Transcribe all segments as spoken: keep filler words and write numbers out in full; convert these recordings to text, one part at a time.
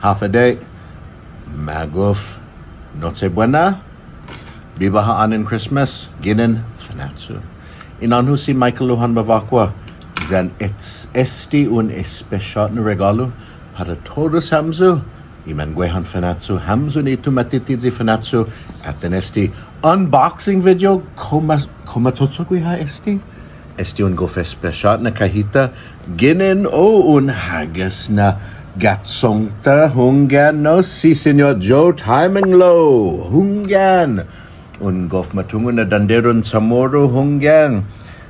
Håfa Adai, magof Noche Buena, biba ha'ånen Christmas, ginen Fanachu. I na'ån-hu si Michael Lujan Bevacqua, yan et-, este un espesiåt na regålu para todus hamyo i mangguehan Fanachu, hamyo ni tumattitiyi Fanachu, atan este unboxing video, kao ma-, kao macho'gue ha' este? Este un gof espesiåt na kahita, ginen, o, un hagas na ga'chong-ta, hunggan, no, si Siñot Joe Taimanglo, hunggan. Un gof matungo' na Danderon CHamoru, hunggan.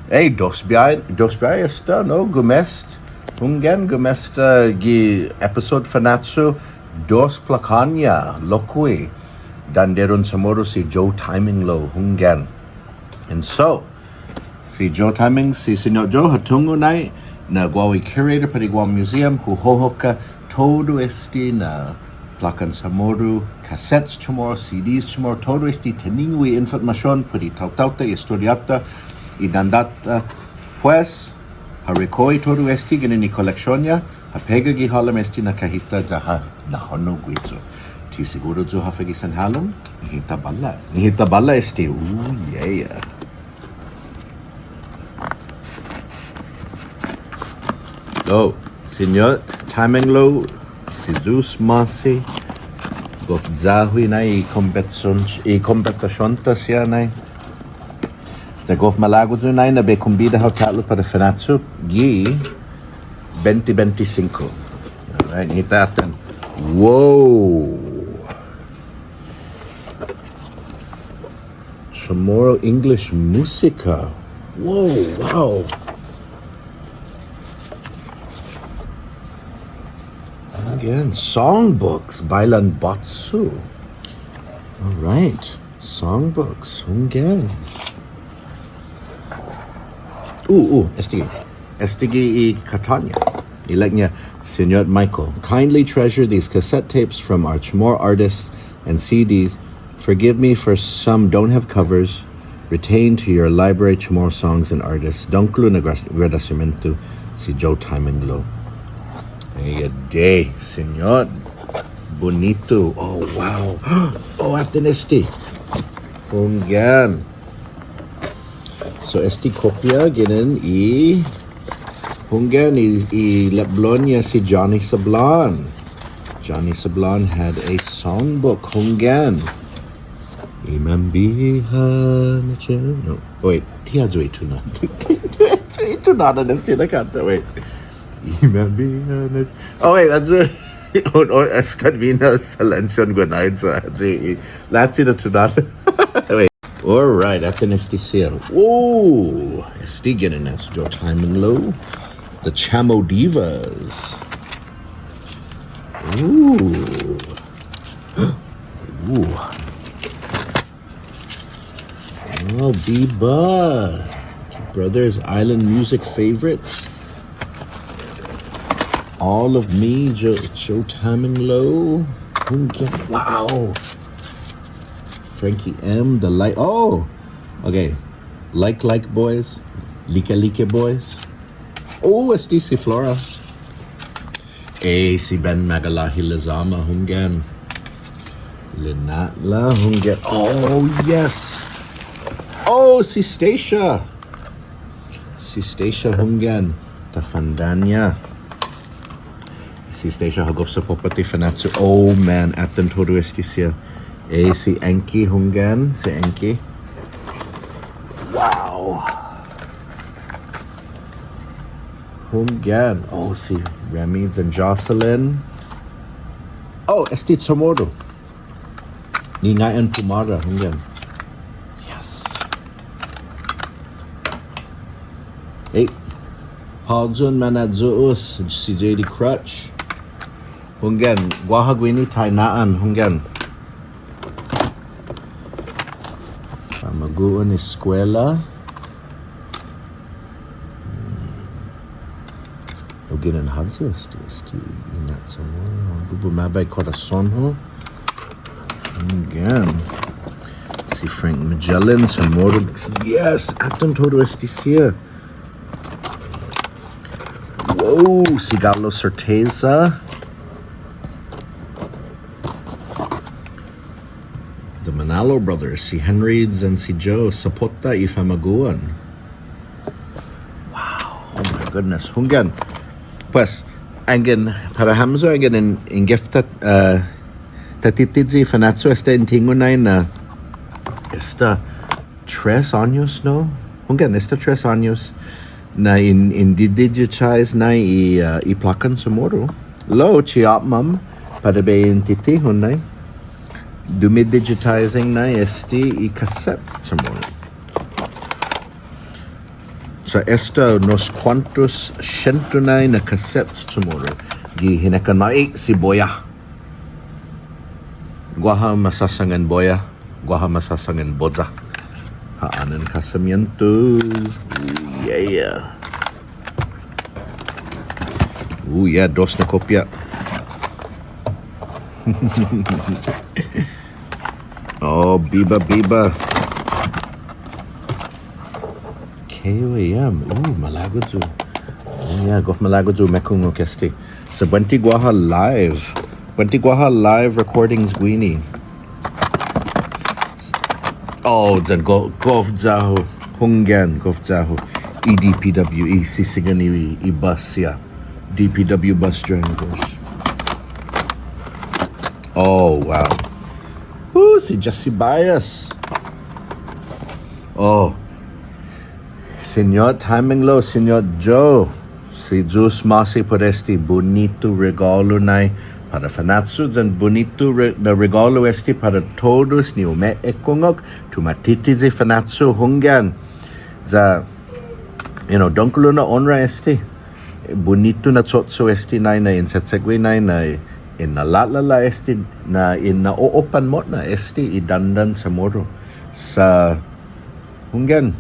Ey, dos biahi, dos biahi esta, no, gumest. Hunggan, gumesta gi episode Fanachu, dos plakå-ña, lokkue'. Danderon CHamoru si Joe Taimanglo, hunggan. And so, si Joe Taimang, si Siñot Joe, ha tungo' nai na guåhu i curator para i Guam Museum, hu hohokka todu este na plakan CHamoru, cassettes CHamoru, C Ds CHamoru, todu este tiningo' i infotmasion put i taotao-ta, i estoriå-ta, i dandå-ta. Pues, ha rikohi todu este ginen i koleksion-ña, ha pega gi halom este na kahita ya ha na'hånao guihi. Ti siguru yu' håfa gi sanhalom, nihi ta bala. Nihi ta bala este, uh, yeah. Lao, Siñot Taimanglo, si Yu'os ma'åse', gof ya-hu nai i kompensasion-, i kompensasion-ta siha nai. Ya gof malago' yu' nai na bai kombida hao ta'lo para Fanachu gi bente bente singko. All right, nihi ta atan. Wow. Chamorro English música. Whoa, wow. Again, songbooks, Bailan Batsu. All right, songbooks, again. Ooh, ooh, este. Este i kåtton-ña. Ilek-ña, Siñot Michael, kindly treasure these cassette tapes from our Chamorro artists and C Ds. Forgive me for some don't have covers. Retain to your library Chamorro songs and artists. Dångkolo na gra-, agradesimiento, si Joe Taimanglo. Ayu adai, Siñot. Bunitu. Oh, wow. Oh, atan este. Hunggan. So, este kopia ginen i, hunggan, i, i lepblon-ña si Johnny Sablan. Johnny Sablan had a songbook, hunggan. I manbiha na chet-, no. Oh, wait, ti ayu i tunåda. Ti ayu i tunåda na este na kånta, wait. I manbiha na, oh, wait, that's a, oh, oh, es kan vino silension guinaiya. Lachi na tunåda. Wait. All right, atan este siha. Whoa! Este ginen as Joe Taimanglo. The Chamo Divas. Ooh. Ooh. Oh, biba. Brothers Island Music Favorites. All of Me, Joe, Joe Taimanglo. Hunggan. Wow. Frankie M, The Light. Oh, okay. Like Like Boys, Like Like Boys. Oh, este si Flora. Eh, si Ben Magalahi Lizama, hunggan. Lina'la', hunggan. Oh, yes. Oh, si Stacia. Si Stacia, hunggan. Ta fandanña'. Si Stacia ha gof sapopotte Fanachu. Oh man, atan todu este siha. Eh, si Enki, hunggan, si Enki. Wow. Hunggan. Oh, si Remy and Jocelyn. Oh, este CHamoru. Ni ngai'an pumåra, hunggan. Yes. Hey. Paul Jun Manaju'us, si J D Crutch. Hunggan, guaha guini taina'an, hunggan. Famagu'on eskuela. Hu ginen håyi este, este i na' CHamoru, hu bumaba i korason-hu. Again. Si Frank Magellan, CHamoru. Yes, atan todu este siha. Wow, si Galo Certeza. Manalo Brothers, si Henry yan si Joe, sapotta i famagu'on. Wow, oh my goodness. Hunggan. Pues, anggen, para hamyo, anggen in, in gef ta, uh, ta titiyuyi fanachu esta in tingo' nai na esta tres años, no? Hunggan, esta tres años na in, in didigitize nai i, uh, i plåkan Chamoru. Lao, chi åpmam, para bai in titihon nai, dumidigitizing nai este i cassettes Chamoru. Sa' esta unos kuåntos sientos nai na cassettes Chamoru gi hinekkan-måmi, eh, si Boya. Guaha masåsangan Boya, guaha masåsangan Boya. Ha, anan kasamiento. Ooh, yeah. Ooh, yeah, dos na kopia. Oh, biba, biba. K U A M. Ooh, malago' yu'. Oh, yeah, gof malago' yu' umekungok este. Sa' buente guaha live. Buente guaha live recordings guini. Oh, yan go-, gof ya-hu. Hunggan, gof ya-hu. I D P W, i sisingan i, i bus, yeah. D P W bus drivers. Oh, wow. Ooh, si Jesse Bias. Oh. Siñot Timing Low, Siñot Joe. Si Yu'os ma'åse' put este bunitu regålu nai para Fanachu, yan bunitu re-, na regålu este para todus ni umeekungok, tumatitiyi Fanachu hunggan. Ya, you know, dångkolo na onra este. Bunitu na cho'cho' este nai na in che'che'gue nai na in na'lå'la'la' este na in na'o'opan mo'na este i dandan Chamoru. Sa' hunggan.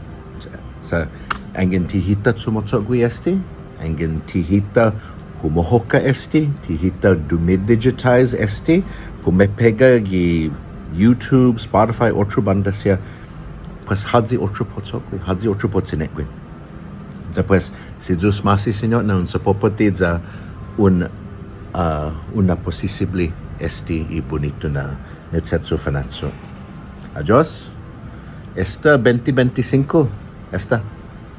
Sa', anggen ti hita chumo'cho'gue este, anggen ti hita humohoka este, ti hita dumidigitize este, pumepega gi YouTube, Spotify, otro bånda siha, pues håyi otro para u cho'gue, håyi otro para u chine'gue. Ya pues, si Yu'os ma'åse' Siñot na un sapopotte ya un, ah, un na'posisibli este i bunitu na, na che'cho' Fanachu. Adios. Esta bente bente singko. Esta.